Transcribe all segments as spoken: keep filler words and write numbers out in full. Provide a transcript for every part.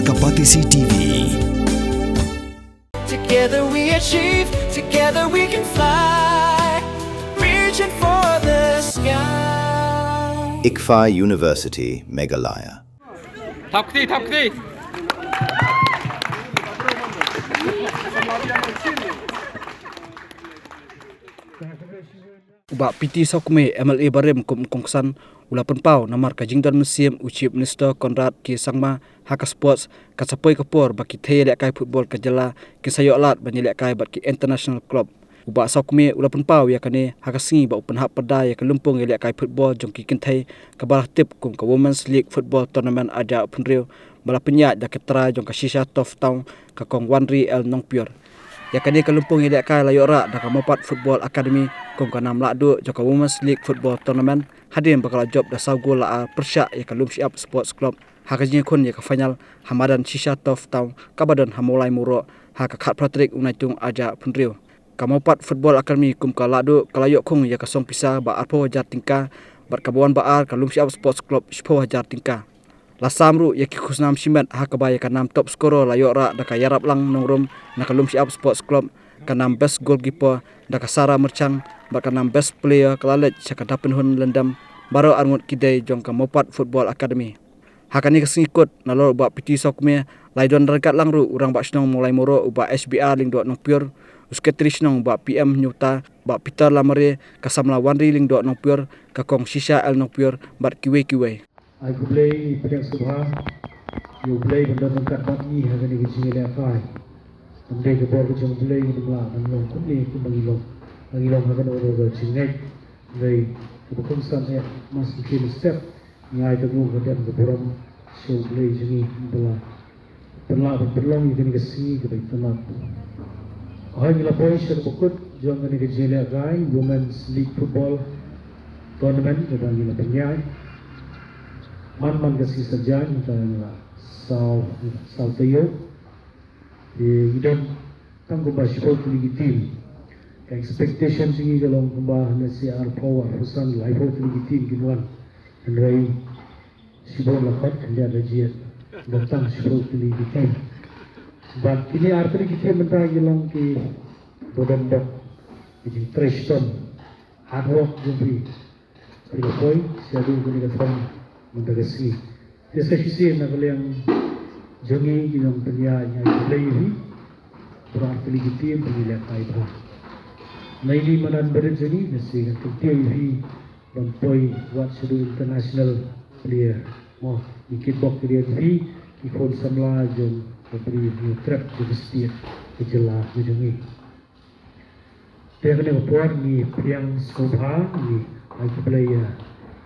Ka Batesi T V. Together we achieve, together we can fly. Reaching for the sky. ICFAI University, Meghalaya. Thapkti, thapkti. U Bah P T Sawkmie, M L A barim kum u kongsan, u la pynpaw namar ka jingdon mynsiem u Chief Minister Conrad K Sangma ha ka sports, ka sa poi ka por ba ki thei ïalehkai football ka jylla kin sa ïoh lad ban ïalehkai bad ki international club. U Bah Sawkmie u la pynpaw ïa kane ha ka sngi ba u pynhap pyrda ïa ka lympung ïalehkai football jong ki kynthei kaba la tip kum ka Women's League Football Tournament arhajar arphew hynriew, ba la pynïaid da ka trai jong ka Shisha Tough Town, ka Kong Wanri L Nongpior. Ïa kane ka lympung ïalehkai la ïoh rah da ka Mawpat Football Academy kum ka nam lahduh jong ka Women's League Football Tournament, hadien ba ka la jop da saw gol la ar pyrshah ïa ka Lumshyiap Sports Club ha ka jingïakhun ïa ka final ha madan Shisha Tough Town kaba don ha Mawlai Mawroh ha ka khatphra tarik u Naitung arhajar arphew hynriew. Ka Mawpat Football Academy kum ka lahduh ka la ïoh khung ïa ka song pisa ba arphew hajar tyngka, bad kaba wan ba ar ka Lumshyiap Sports Club shiphew hajar tyngka. La sam ruh ïa ki khusnam shimet ha kaba ïa ka nam top scorer la ïoh rah da ka Ïaraplang Nongrum na ka Lumshyiap Sports Club, ka nam best goalkeeper da ka Sara Myrchang, bad ka nam best player ka la leit sha ka Dapynhun Lyndam, baroh arngut ki dei jong ka Mawpat Football Academy. Ha kane ka sngi kut, nalor u Bah P T Sawkmie, la ïadon ryngkat lang ruh u Rangbah Shnong Mawlai Mawroh u Bah H B R Lyngdoh Nongpior, u Secretary Shnong u Bah P M Hynñiewta, Bah Peter Lamare, ka samla Wanri Lyngdoh Nongpior, ka Kong Shisha L Nongpior bad kiwei kiwei. Ai khublei, pdiang sngewbha ïa U Blei ban don ryngkat bad ngi ha kane ka jingïalehkai. Kam dei ka bor ka jong U Blei, ngim lah ban long kumne kumba ngi long. Ngi long ha kano kano ka jingngeit. Hynrei kaba kongsan eh, ma sngewthuh step, ngi ai tang ka dem ka burom sha U Blei jong ngi ba la pynlah ban pynlong ïa kane ka sngi kaba itynnad. Hooid, ngi la poi sha kaba kut jong kane ka jingïalehkai Women's League Football Tournament kaba ngi la pynïaid. Man man ka sngi Saitjaiñ, mynta ngi la saw, saw taïew. Te ngi don tang kumba shiphew tylli ki team. Ka expectation jong ngi ka long kumba hynne shi arphew, arphew san, laiphew tylli ki team kin wan. Hynrei shibun la khot khyndiat la jied. Don tang shiphew tylli ki team. Bad kine ar tylli ki team mynta ki long kiba don bok ka jingtrei shitom, hard work jong phi. Phi la poi shaduh kane ka thong mynta ka sngi. Te sa shisien na ka liang jong ngi, ngi nang pynïaid, ngi ai khublei ïa phi. Baroh ar tylli ki team, phi lehkai bha. Naei naei madan barit jong ngi, ngi sa kyntiew ïa phi ban poi wat shaduh international player. Mo, ngi kitbok ïa phi, ki khun samla jong ka Bri Hynñiewtrep jong ka state, ka jylla ka jong ngi. Te ha kane ka por ngi pdiang sngewbha, ngi ai khublei ïa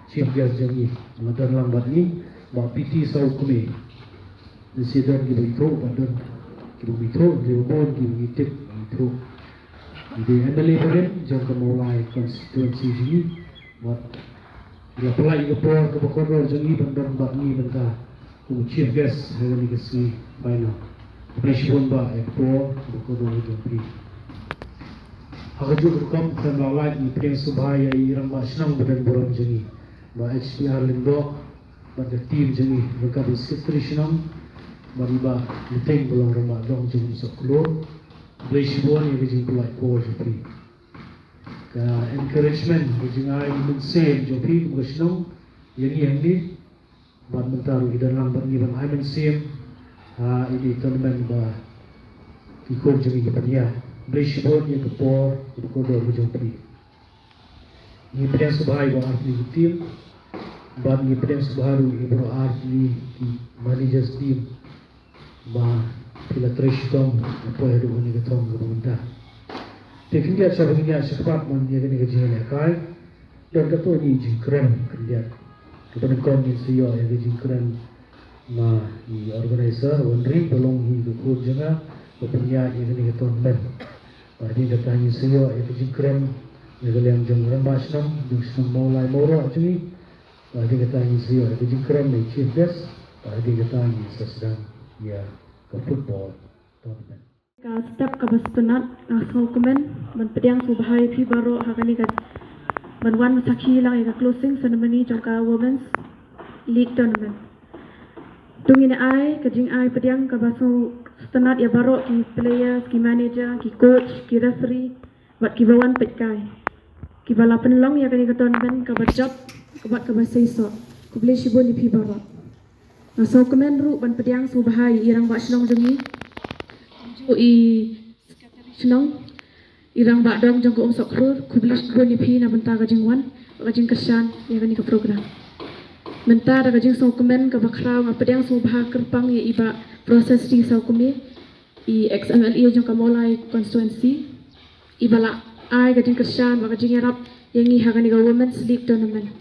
chief guest jong ngi, ba la don lang bad ngi, Bah P T Sawkmie. Ngi sa don kiba ithuh, bad don kiba ithuh, kiba bun kiba ngi tip ithuh. Ngi dei M L A barim jong ka Mawlai constituency jong ngi, bad ngi la pynlait ïa ka por kaba kordor jong ngi ban don bad ngi mynta kum u chief guest ha kane ka sngi final. Khublei shibun Bah ïa ka por kaba kordor jong phi. Ha kajuh ka rukom khlem lait ngi pdiang sngewbha ïa i Rangbah Shnong ba don burom jong ngi, Bah H B R Lyngdoh, bad ka team jong ngi, ryngkat u Secretary Shnong bad i Bah Mynteng ba long Rangbah Dong jong u Sohkhlur. Khublei shibun ïa ka jingpynlait por jong phi. Ka encouragement, ka jingai mynsiem jong phi kum ka shnong ïa ngi hangne. Bad mynta ruh i don lang bad ngi ban ai mynsiem ha ine i tournament ba ki khun jong ngi ki pynïaid. Khublei shibun ïa ka por kaba kordor ka jong phi. Ngi pdiang sngewbha ïa baroh ar tylli ki team, bad ngi pdiang sngewbha ruh ïa baroh ar tylli ki managers team ba phi la trei shitom ban poi haduh kane ka thong kaba mynta. Te khyndiat shaba ngin ïaid shakhmat man ïa kane ka jingïalehkai, don katto katne jingkren khyndiat. Kaba nyngkong ngin sa ïoh ïa ka jingkren na i organizer, Wanri, ba long hi ka khun jong nga ba pynïaid ïa kane ka tournament. Bad hadien kata ngin sa ïoh ïa ka jingkren na ka liang jong u Rangbah Shnong, jong u Shnong Mawlai Mawroh jong ngi. Bad hadien kata ngin sa ïoh ïa ka jingkren na i chief guest. Bad hadien kata ngin sa sdang ïa ka football tournament. Ka step kaba sngewtynnat, nga sngewkmen ban pdiang sngewbha ïa phi baroh ha kane ka, ban wan sakhi lang ïa ka closing ceremony jong ka Women's League Tournament. To ngin ai ka jingai pdiang kaba sngewtynnat ïa baroh ki players, ki manager, ki coach, ki referee bad kiba wan peit kai, kiba la pynlong ïa kane ka tournament kaba jop bad kaba seisoh. Khublei shibun ïa phi baroh. Nga sngewkmen ruh ban pdiang sngewbha ïa i rangbah shnong jong ngi, i Secretary Shnong, i rangbah dong jong ka Umsohkhrur. Khublei shibun ïa phi na bynta ka jingwan, ka jingkyrshan ïa kane ka program. Mynta da ka jingsngewkmen kaba khraw nga pdiang sngewbha kyrpang ïa i Bah Process T Sawkmie, i ex M L A jong ka Mawlai constituency, iba la ai ka jingkyrshan bad ka jingïarap ïa ngi ha kane ka Women's League Tournament.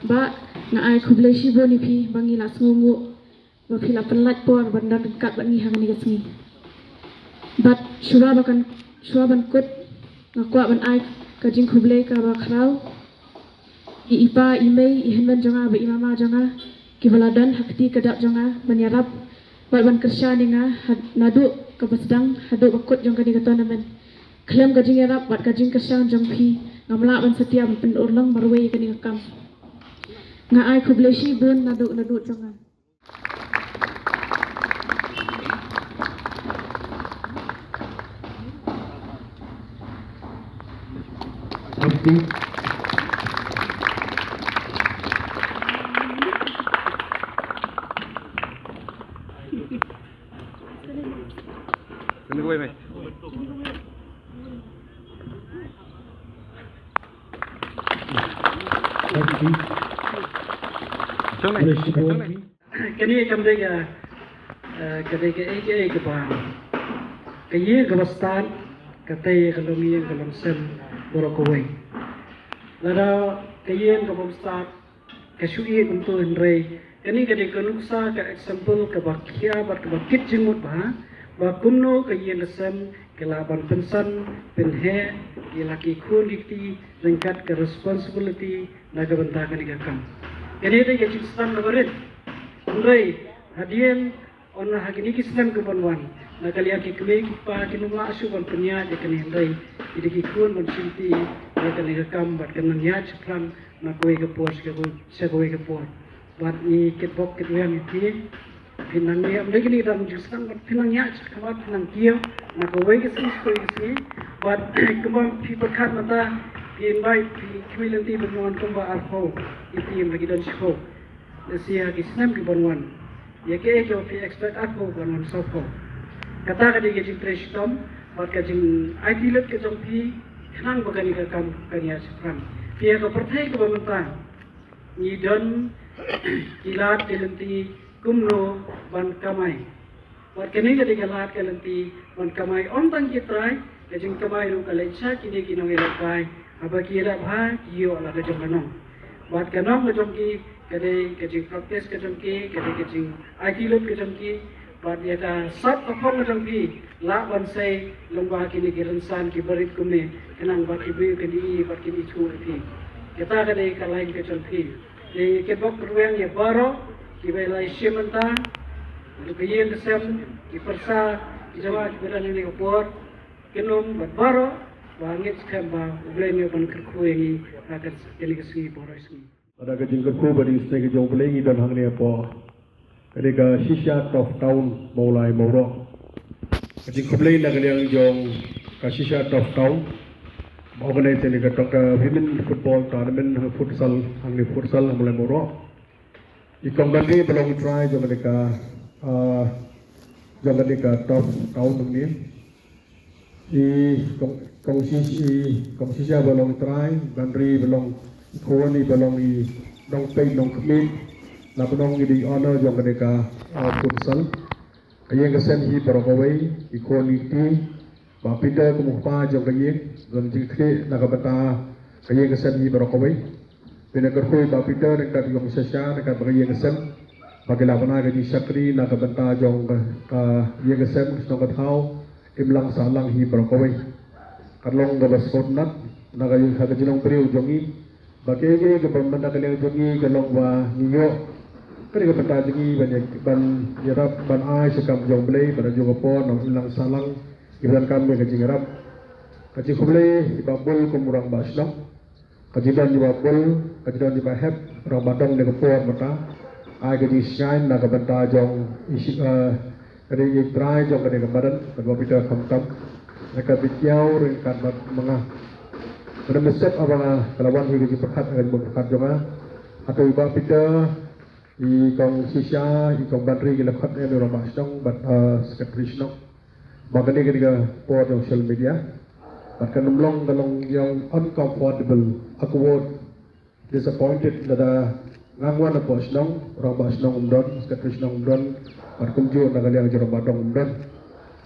Bah, nga ai khublei shibun ïa phi ba ngi la sngewnguh ba phi la pynlait por ban don ryngkat bad ngi ha kane ka sngi. Bad shuwa ba kan, shuwa ban kut, nga kwah ban ai ka jingkhublei kaba khraw ïa i pa, i mei, i hynmen jong nga bad i mama jong nga, kiba la don ha kti ka dap jong nga ban ïarap bad ban kyrshan ïa nga, ha-, naduh kaba sdang haduh ba kut jong kane ka tournament. Khlem ka jingïarap bad ka jingkyrshan jong phi, ngam lah ban satia ban pynurlong marwei ïa kane ka kam. Nga ai khublei shibun naduh naduh jong nga. Kane kam dei ka, eh, ka dei ka, eh, ka, eh, kaba, ka ïing kaba stad, ka tei ka longïing ka longsem baroh kawei. Lada ka ïing kaba stad ka shu ïing kumto, hynrei kane ka dei ka nuksa, ka example kaba khia bad kaba kit jingmut ba, ba kumno ka ïing ka sem ka lah ban pynsan pynheh ïa la ki khun ki kti ryngkat ka responsibility na ka bynta kane ka kam. Kane dei ka jingsdang kaba rit. Hynrei hadien, on ha kine ki snem ki ban wan, na ka liang ki kmie ki kpa kim lah shuh ban pynïaid ïa kane, hynrei ki dei ki khun ban shimti ïa kane ka kam bad kan nang ïaid shaphrang na kawei ka por sha kawei, sha kawei ka por. Bad ngi kitbok kitweng ïa phi. Phi nang ïa, ym dei kine ki dang jingsdang bad phi nang ïaid sha khmat, phi nang kiew na kawei ka sngi sha kawei ka sngi. Bad kumba phi pyrkhat mynta, phi invite phi khmih lynti ban wan kumba arphew ki team ba ki don shiphew. Lehse ha ki snem ki ban wan, ïa kaei kaba phi expect arphew ban wan sawphew. Kata ka dei ka jingtrei shitom bad ka jingaiti lut ka jong phi khnang ba kane ka kam kan ïaid shaphrang. Phi, ha ka pyrthei kaba mynta ngi don ki lad ki lynti kumno ban kamai. Bad kane ka dei ka lad ka lynti ban kamai, ym tang ki trai, ka jingkamai ruh ka leit sha kine ki nongïalehkai, haba ki ïaleh bha ki ïoh la ka jong ka nong. Bad ka nong ka jong ki ka dei ka jingpractice ka jong ki, ka dei ka jingaiti lut ka jong ki. Bad ïa ka sap ka phong ka jong phi lah ban sei lyngba kine ki rynsan kiba rit kumne, khnang ba ki briew kin ïohi bad kin ithuh ïa phi. Kata ka dei ka lain ka jong phi. Te ngi kitbok kitweng ïa baroh kiba la ïashim mynta, ruh ka ïing ka sem, ki pyrsa, ki jong nga kiba don ha kane ka por, ki num bad baroh, ba ngeit skhem ba U Blei un ïoh ban kyrkhu ïa ngi ha kane ka sngi baroh sngi. Lada ka jingkyrkhu bad ka jingsnei ka jong U Blei ngi don hangne hapoh kane ka shisha Tough Town Mawlai Mawroh. Ka jingkhublei na ka liang jong ka shisha Tough Town ba organize ïa kane ka Tough, ka women football tournament, ha futsal, hangne futsal ha Mawlai Mawroh. I Kong Gandhi ba long trai jong kane ka, ah, jong kane ka Tough Town hangne. I kong, kong shi, i kong shisha ba long trai, Gandhi ba long, i khun i ba long i nongpeit nongkhmih, na ba long i dei owner jong kane ka, ah, futsal. Ka ïing ka sem hi baroh kawei, i khun i kti, Bah Peter kum u kpa jong ka ïing, don jingkyrkhu na ka bynta ka ïing ka sem hi baroh kawei. Pynban kyrkhu ïa Bah Peter ryngkat i kong shisha ryngkat bad ka ïing ka sem, ba ki la bna ka jingshakri na ka bynta jong ka, ka ïing ka sem, ka shnong ka thaw, imlang sahlang hi baroh kawei. Ka long kaba sngewtynnat na ka, ha ka jinglong briew jong ngi, ba kaei kaei kaba mynta ka liang jong ngi ka long ba ngi ïoh, ka dei ka bynta jong ngi ban ïa, ban ïarap ban ai sha ka kam jong U Blei, ban ïoh ka por na imlang sahlang, kiba donkam ïa ka jingïarap. Ka jingkhublei ïa Bah Bull kum u rangbah shnong. Ka jingdon ïa Bah Bull, ka jingdon ïa Bah Hep, rangbah dong ne ka por mynta. Ai ka jingshngaiñ na ka bynta jong i shi, eh, ka dei i trai jong ka dei ka madan, ka dei Bah Peter khamtam. Na ka bit ïaw ryngkat bad ma nga. Ka dei mynstep haba ka la wan hi ka jingpyrkhat, ka jingpyrkhat jong nga. Hato i Bah Peter, i kong Shisha, i kong Banri ki la khot ne, i rangbah shnong bad, eh, secretary shnong. Ba kane ka dei ka por jong social media. Bad kan ym long, ka long ïa uncomfortable, awkward, disappointed lada nga wan hapoh shnong, rangbah shnong um don, secretary shnong um don, bad kumjuh na ka liang jong rangbah dong um don.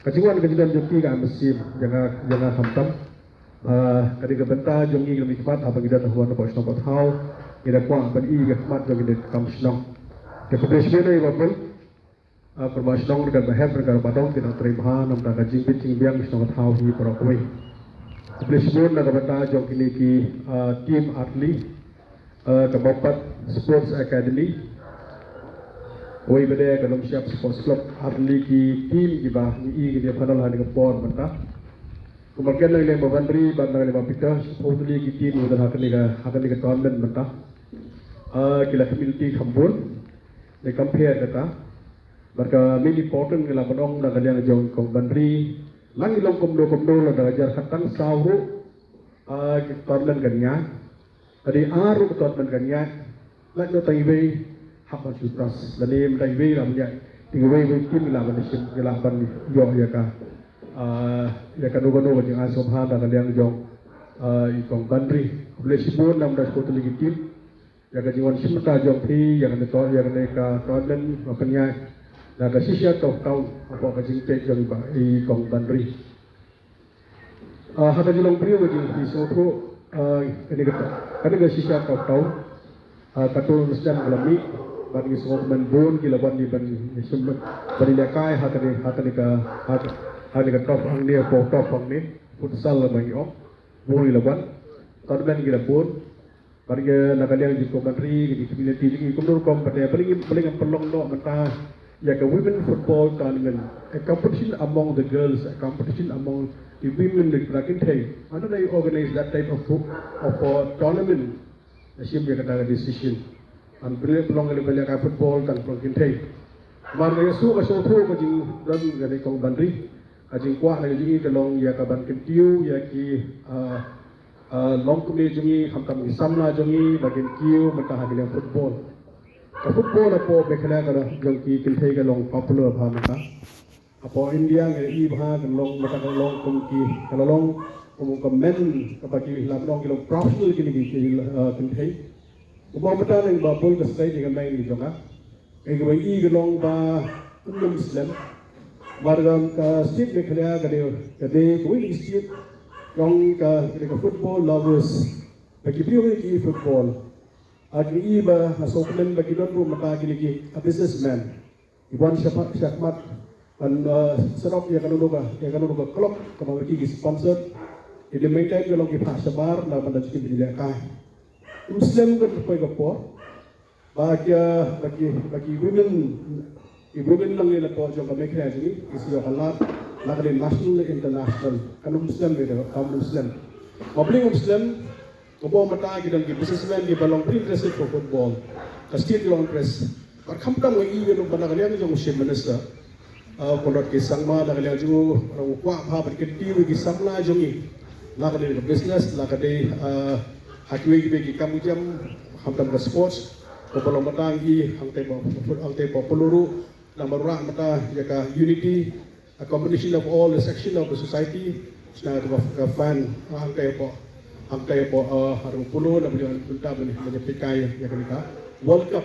Ka jingwan ka jingdon jong ki ka ai mynsiem ïa nga, ïa nga khamtam. Ah, ka dei ka bynta jong ngi ki nongmihkhmat haba ngi don hapoh shnong hapoh thaw, ngi da kwah ban i ka khmat jong ngi da ka kam shnong. Te khublei shibun ïa i Bah Pul. Ah, ka rangbah shnong ryngkat bad hep ryngkat bad dong ki nang trei bha namar ka jingbit jingbiang shnong thaw hi baroh kawei. Khublei shibun na ka bynta jong kine ki, ah, team artylli, ah, ka Mawpat Sports Academy. Wei ba dei ka Nongshep Sports Club artylli ki team kiba ngi i kine final ha kane ka por mynta. Kumba kren na ka liang Bah Banri bad na ka liang Bah Peter, shiphew tylli ki team kiba don ha kane ka, ha kane ka tournament mynta. Ah, ki la community kham bun. Dei compare kata. Bad ka main important ka la ban ong na ka liang jong kong Banri. Lang i long kumno kumno lada ka jar khatang saw ruh, ah, ki tournament kan ïaid. Ka dei ar ruh ki tournament kan ïaid. Lait noh tang iwei hap ban shu trust. Lane mynta iwei la ban ïaid. Te iwei iwei team la ban shim, la ban ïoh ïa ka, ah, ïa kano kano ka jingai sngewbha na ka liang jong, ah, i kong Banri. Khublei shibun namar da shiphew tylli ki team. Ïa ka jingwan shim bynta jong phi ïa kane to, ïa kane ka tournament ba pynïaid na ka shisha Top Town hapoh ka jingpeit jong i Bah, i kong Banri. Ah, ha ka jinglong briew ka jingphi sngewthuh, ah, kane ka, kane ka shisha Top Town, ah, katto katne snem ka la mih bad ngi sngewkmen bun ki la wan ban shim, ban ïalehkai ha kane, ha kane ka, ha kane ka turf hangne, hapoh turf hangne, futsal ba ngi ong, bun ki la wan, tournament ki la bun. Bad ïa na ka liang jong ka community, jong ka community jong ngi kumno rukom pat ïa, balei, balei ngam pynlong noh mynta ïa ka women football tournament, a competition among the girls, a competition among the women, the kynthei. Why don't I organize that type of fo-, of a tournament? Nga shim ïa kata ka decision. Ngam pynlong ïa ka football tang pynlong kynthei. Namar nga ïohsngew ka sngewthuh ka jingdon ka dei kong Banri. Ka jingkwah na ka jong i ka long ïa ka ban kyntiew ïa ki, ah, ah, longkmie jong i, khamtam ki samla jong i ba kin kiew mynta ha ka liang football. Ka football hapoh Meghalaya ka jong ki kynthei ka long popular bha mynta. Hapoh India nga i bha ka long mynta ka long kum ki, ka la long kum ka men kaba ki la long ki long professional kine ki, ki, ah, kynthei. Kumba mynta ngi ba bun ka state ka mei jong ka. Ka kawei i ka long ba ym slem. Namar ka state Meghalaya ka dei, ka dei kawei ka state jong ka, ka dei ka football lovers. Ba ki briew ki football. Ïa i ba nga sngewkmen ba ki don ruh mynta kine ki, a businessman. Ki wan shakhmat, shakhmat ban, uh, set up ïa kano kano ka, ïa kano kano ka club kaba ki, ki sponsor. Ki dei mynta ki long ki phah shabar na ban da jingïalehkai. Ym slem ka poi ka por. Ba ki, ba ki, ba ki women, ki women lang ïa na pdeng jong ka Meghalaya jong ngi, ki shu ïoh ka lad na ka dei national, international. Kan ym slem ïa ka, kan ym slem. Ba balei ym slem, kumba mynta ki don ki businessman kiba long pretty interested for football. Ka state ki long interest. Bad khamtam nga i ïa na ka liang jong u Chief Minister. Ah, Conrad K Sangma, na ka liang jong u, u kwah bha ban kyntiew ïa ki samla jong ngi. Na ka dei ka business, na ka dei, ah, ha kiwei kiwei ki kam ki jam, khamtam ka sports, kumba long mynta ngi, hangtei hapoh, hangtei hapoh Polo ruh, namar ruh mynta ïa ka unity, a combination of all the section of the society, sna ka, ka fan, hangtei hapoh, hangtei hapoh, ah, hapoh Polo, na ka liang mynta ban, ban ïa peit kai ïa kane ka World Cup.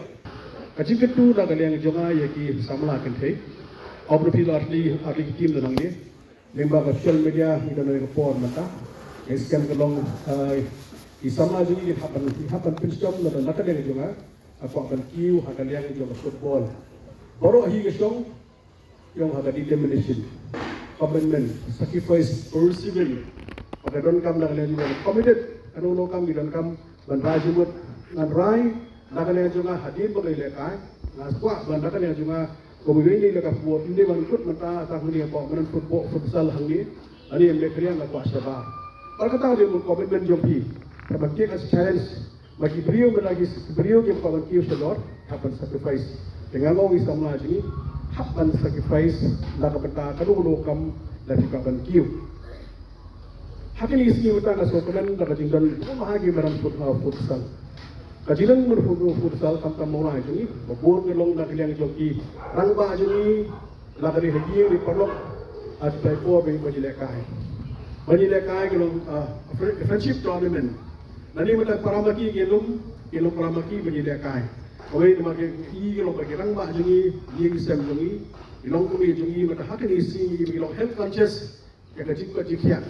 Ka jingkyntu na ka liang jong nga ïa ki samla kynthei. Ym ruh phi la artylli, artylli ki team da nangne. Lyngba ka social media ngi don ha ka por mynta. Ngi skem ka long, eh, ki samla jong ngi ki hap ban, ki hap ban pynshitom na, na ka liang jong nga. Ka kwah ban kiew ha ka liang jong ka football. Baroh hi ka shong ïa ka determination, commitment, sacrifice, perseverance. Ba ka donkam na ka liang jong nga, committed. Kano kano kam ki donkam ban rai jingmut, ngan rai na ka liang jong nga hadien ba ka ïalehkai. Nga kwah ban na ka liang jong nga, kumba ngi ïalehkai football, ym dei ban kut mynta tang hangne hapoh, mynta football, futsal hangne. Hangne ym dei ka liang, nga kwah shabar. Bad kata ka dei ka commitment jong phi. Kaba ki ka challenge Ba ki briew mynta ki briew ki kwah ban kiew shalor, hap ban sacrifice. Te nga ong ïa i samla jong ngi, hap ban sacrifice na ka bynta kano kano ka kam lada phi kwah ban kiew. Ha kine ki sngi mynta nga sngewkmen da ka jingdon bun ha ki madan fut-, uh, futsal. Ka jingdon madan fut-, futsal khamtam Mawlai jong ngi, ba bun ka long na ka liang jong ki rangbah jong ngi, la ka dei ha ïing ha paralok, ha ki por ba ngi lehkai. Ba ngi lehkai ka long, uh, friend-, friendship tournament. Lane mynta para ma ki ki lum, ki long para ma ki ba ngi lehkai. Kawei namar ki, ki long ba ki rangbah jong ngi, ïing sem jong ngi, ki longkmie jong ngi, mynta ha kine ki sngi ki long health conscious. Ïa ka jingkoit jingkhiah.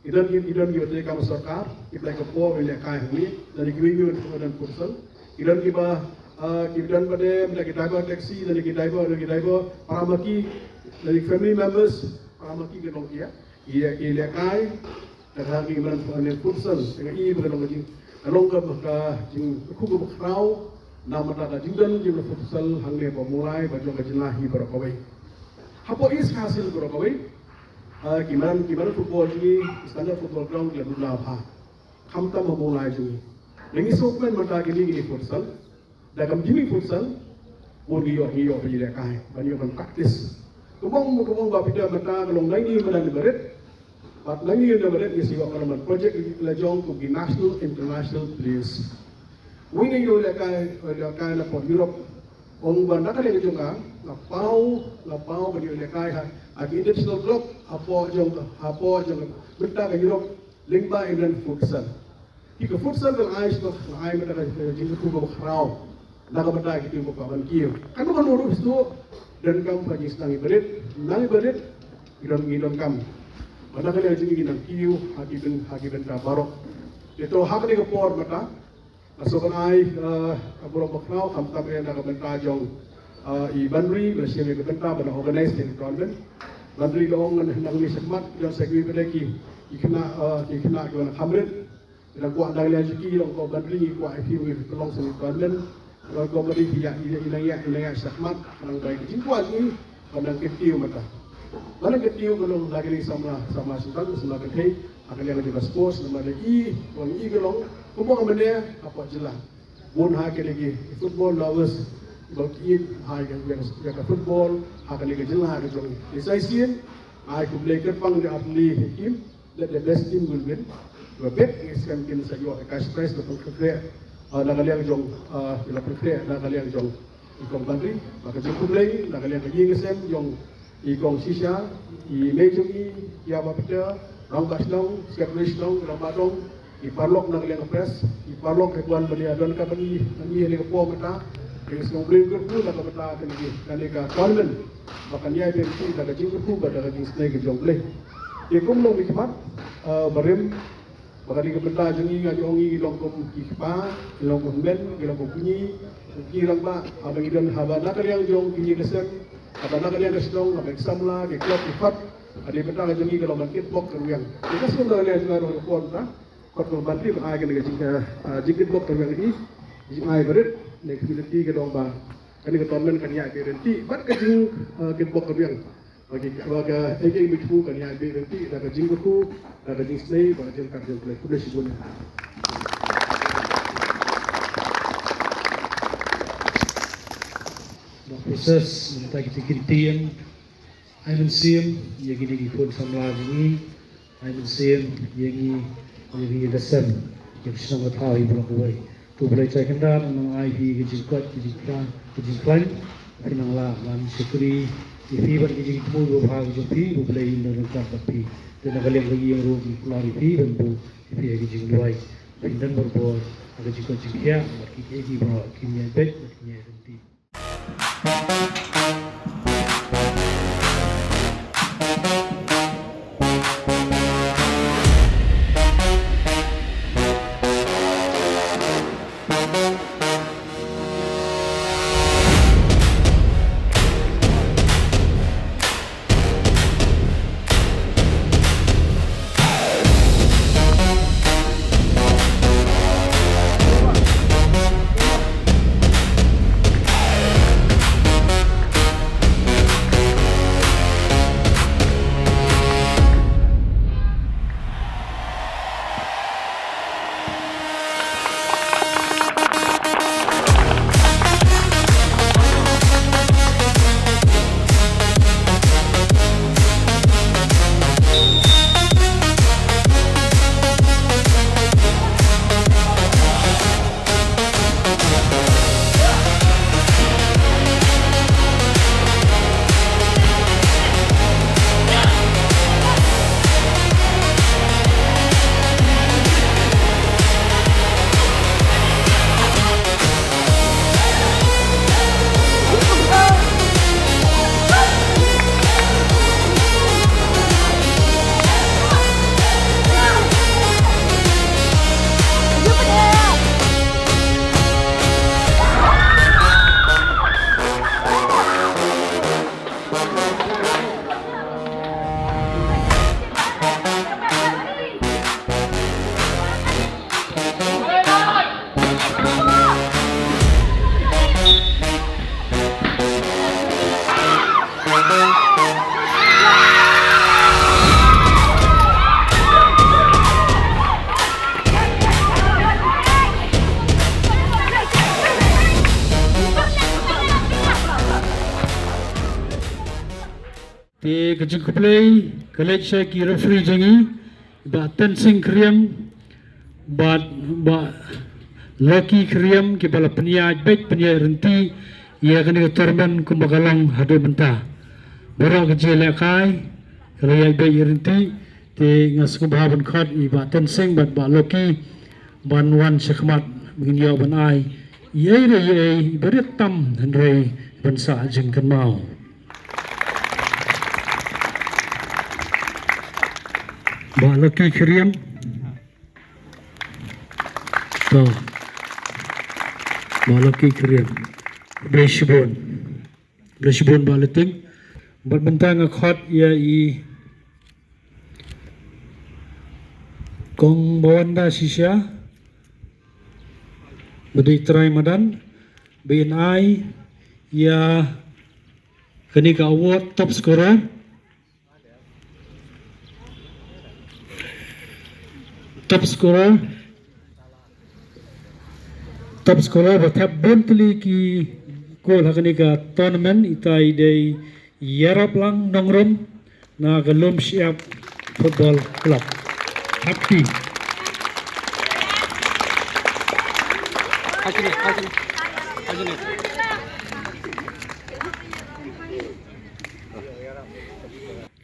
Ki don ki, ki don kiba trei kam sorkar, ki trei ka por ba lehkai hangne, lane kiwei kiwei kiba don futsal. Ki don kiba, ah, ki don ba dei, mynta ki driver taxi, lane ki driver, lane ki driver para ma ki, lane family members, para ma ki ki long ki ïa, ki ïa, ki lehkai, da ka hangne man, man futsal, da ka i ba ka long ka jing, ka long ka, ka jingkyrkhu kaba khraw, namar ka jingdon jong ka futsal hangne ha Mawlai, bad jong ka jylla hi baroh kawei. Hapoh East Khasi Hills baroh kawei, ah, ki man, ki man football jong ngi, standard football ground ki la duna bha. Khamtam ha Mawlai jong ngi. Ngi sngewkmen mynta kine ki futsal. Da kam jingmih futsal, bun ngi ïoh, ngi ïoh ban ïalehkai, ban ïoh ban practice. Kumba, kumba ba phi da mynta ka long ngi madan barit. Bad ngi madan barit ngi sa ïoh ka long ban project la jong kum ki national, international players. Wi ngi ïoh lehkai, lehkai napoh Europe. Ong ba na ka liang jong nga, nga paw, nga paw ban ïoh lehkai ha, ha ki international club, hapoh jong, hapoh jong, mynta ka Europe, lyngba i madan futsal. Ki ka futsal ka la ai shuh, la ai mynta ka jingkyrkhu kaba khraw. Na ka bynta kito kiba kwah ban kiew. Kano kano ruh shuh, donkam ka jingsdang i barit, nang i barit, ngi don, ngi donkam. Mynta ka liang jong ngi nang kiew, ha ki byn, ha ki bynta baroh. Te to ha kane ka por mynta, nga sngewbha ban ai, eh, ka burom ba khraw, khamtam eh na ka bynta jong, eh, i Banri, ba shim ïa ka bynta ban organize ïa ka tournament. Banri la ong ngan nang leit shakhmat, ïa sa kiwei pat ki, ki khynnah, eh, ki khynnah kiba nang kham rit. Ngi kwah na ka liang jong ki, long ko Banri ngi kwah ïa phi, phi pynlong sha kane ka tournament. Long ko Banri phi ïa, ïa, ïa nang ïa, ïa nang ïa shakhmat, nang bai ka jingkwah jong ngi, ban nang kyntiew mynta. Ban nang kyntiew ka long na ka liang samla, samla sngewbha, samla kynthei, ha ka liang jong ka sports, namar i, wan i ka long, kumba ka mane, hapoh jylla. Bun ha kine ki football lovers, ba ki ïeit ha ïa ka, ïa ka football, ha kane ka jylla ha ka jong. Te sa shisien, ai khublei kyrpang ïa i Artylli Hakim, let the best team will win. Ba bit ngi skhem kin sa ïoh ka cash prize, la pynkhreh, ah, na ka liang jong, ah, la pynkhreh na ka liang jong i kong Banri, bad ka jingkhublei na ka liang ka ïing ka sem jong i kong Shisha, i mei jong i, i ïa ba pynter, rangbah shnong, secretary shnong, rangbah dong, i paralok na ka liang ka press, i paralok ki wan ban ïa don ka ban i, ban i ha kane ka por mynta, ngi sngewbha ban kyrkhu na ka bynta kane ka, kane ka tournament, ba kan ïai beh ryntih da ka jingkyrkhu bad da ka jingsnei ka jong U Blei. Te kumno ngi khmat, eh, barim, ba kane ka bynta jong ngi nga ong ngi long kum ki kpa, ngi long kum hynmen, ngi long kum kñi, ki rangbah, haba ngi don haba na ka liang jong ki ïing ki sem, haba na ka liang ka shnong, haba ki samla, ki club, ki khot, ka dei bynta ka jong ngi ka long ban kitbok ka rwiang. Ngi ka sngewbha na ka liang jong nga ruh ka por mynta, khot ka ban tip ai kane ka jing, ah, jingkitbok ka rwiang i, jingai barit, ne ka community ka dong ba kane ka tournament kan ïai beh ryntih bad ka jing, ah, kitbok ka rwiang. Ba ki, ba ka A K Mithu kan ïai beh ryntih da ka jingkyrkhu, da ka jingsnei, bad ka jingkyrkhu. Khublei shibun. Ba process mynta kita ki tieng. Ai mynsiem ïa kine ki khun samla jong ngi. Ai mynsiem ïa ngi, ïa ngi ïa ka sem, ïa ka shnong ka thaw hi baroh kawei. To U Blei Trai Kynrad un nang ai phi ka jingkoit, ka jingkhlaiñ, ka jingkhlaiñ. Phi nang lah ban shakri ïa phi bad ka jingthmu babha ka jong phi, U Blei un nang ryngkat bad phi. Te na ka liang ka ïing ruh ngi kular ïa phi ban buh ïa phi ha ka jingduwai. Phin don barabor ha ka jingkoit jingkhiah bad kiei kiei baroh kin ïai beit bad kin ïai ryntih. Te ka jingkhublei ka leit sha ki referee jong ngi, Bah Tensing Khyriem bad Bah Lucky Khyriem, kiba la pynïaid beit pynïaid ryntih ïa kane ka tournament kumba ka long haduh mynta. Baroh ka jingïalehkai ka la ïaid beit ïa ryntih. Te nga sngewbha ban khot ïa Bah Tensing bad Bah Lucky ban wan shakhmat, ba ngin ïoh ban ai ïa ei re ïa ei, iba rit tam hynrei ban sah jingkynmaw. Bah Lucky Khyriem. To. Bah Lucky Khyriem. Khublei shibun. Khublei shibun Bah Lucky. Bad mynta nga khot ïa i Kong Bawanda shisha, ba dei trai madan, ba in ai ïa kane ka award top scorer. Top scorer. Top scorer ba thep bun tylli ki goal ha kane ka tournament, ita i dei Ïaraplang Nongrum na ka Lumshyiap Football Club. Happy.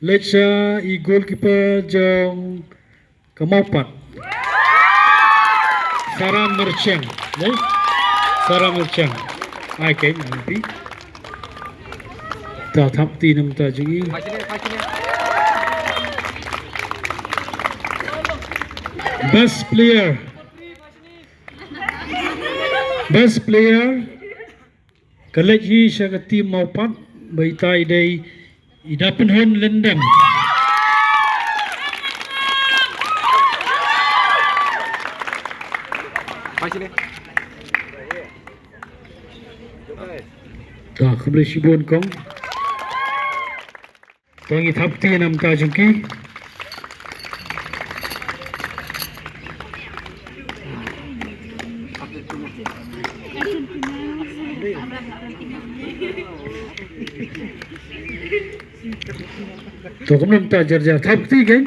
Leit sha i goalkeeper jong ka Mawpat. Sarah Myrchang, ne? Sarah Myrchang. Ai keiñ, ai pi. Ta thap ti nam ta jong i. Best player. Best player. Ka leit hi sha ka team Mawpat, ba ita i dei i Dapynhun Lyndem. Ta khublei shibun kong. To ngi thap kti na ka bynta jong ki. To kumno mynta, jar jar thap kti kein.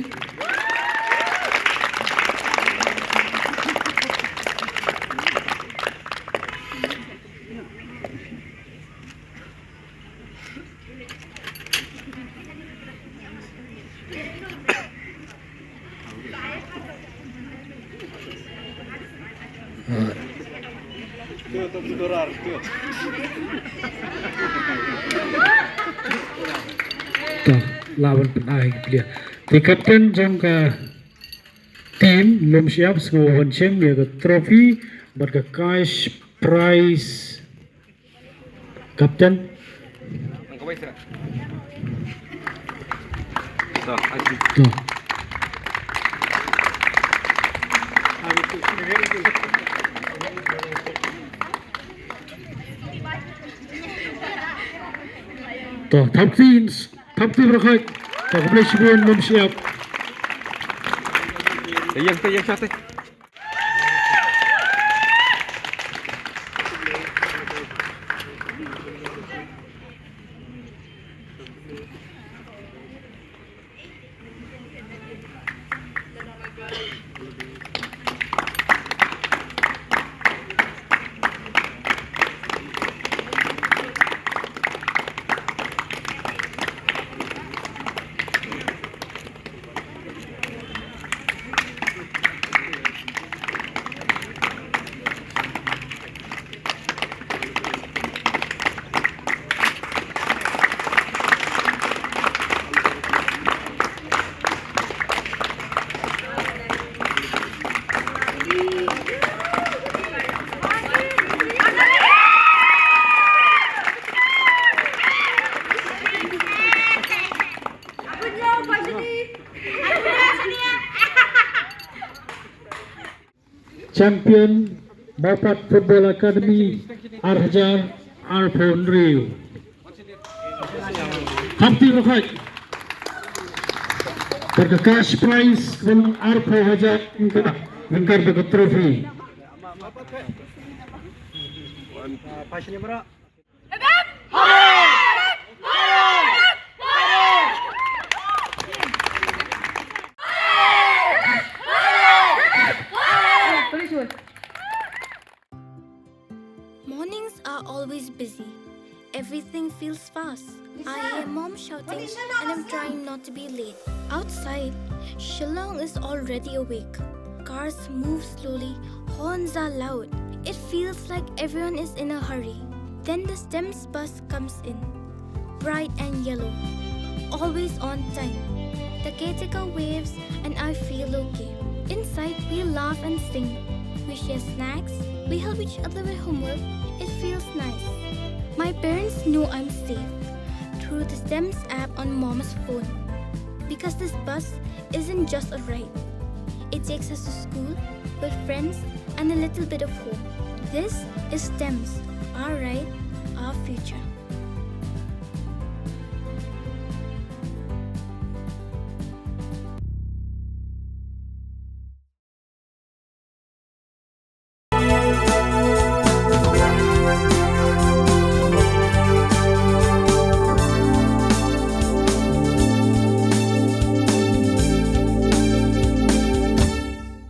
To, lah ban pynai ki player. Te captain jong ka team Lumshyiap sngewbha ban shim ïa ka trophy bad ka cash prize. Captain. To. To, thap kti, thap kti baroh khoit. To, khublei shibun Lumshyiap. Te ïeng, te ïeng shwa te. Champion Mawpat Football Academy ar hajar arphew hynriew. Hapti rokhaj. Bad ka cash prize kum arphew hajar tyngka, tyngka bad ka trophy. Mornings are always busy. Everything feels fast. I hear mom shouting and I'm trying not to be late. Outside, Shillong is already awake. Cars move slowly, horns are loud. It feels like everyone is in a hurry. Then the STEMS bus comes in, bright and yellow, always on time. The caretaker waves and I feel okay. Inside, we laugh and sing. We share snacks. We help each other with homework. It feels nice. My parents know I'm safe through the STEMS app on mom's phone, because this bus isn't just a ride. It takes us to school, with friends, and a little bit of hope. This is STEMS, our ride, our future.